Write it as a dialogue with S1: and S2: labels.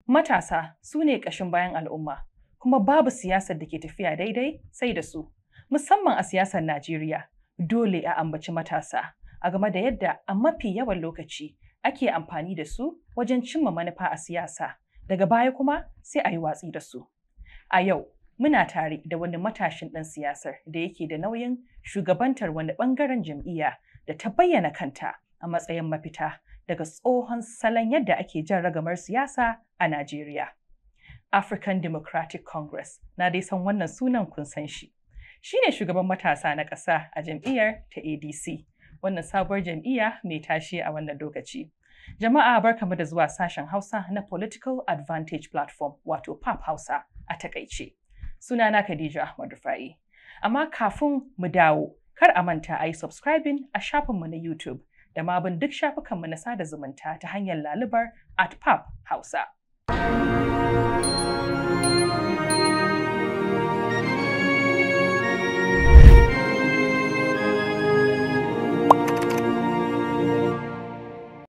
S1: Matasa su ne ƙashin bayan al'umma, kuma babu siyasar da ke tafiya daidai sai da su. Musamman a siyasar Najeriya, dole a ambaci matasa a game da yadda a mafi yawan lokaci ake amfani da su wajen cimma manufa a siyasa, daga baya kuma sai a yi watsi da su. A yau, muna tare da wani matashin ɗan siyasar da yake da nauyin shugabantar wani ɓangaren jam'iyya da ta bayyana kanta a matsayin mafita daga tsohon salon yadda ake jan ragamar siyasa a Najeriya. African Democratic Congress, na dai san wannan sunan kun san shi. Shi ne shugaban matasa na ƙasa a jam'iyyar ta ADC, wannan sabuwar jam'iyya mai tashi a wannan lokaci. Jama'a, barkamu da zuwa sashen Hausa na Political Advantage Platform, wato PAP Hausa a takaice. Sunana Khadija Ahmad Rufa'i. Amma kafin mu dawo, kar a manta a yi subscribing a shafinmu na YouTube da ma bin duk shafukanmu na sada zumunta ta hanyar lalubar @PAPHausa.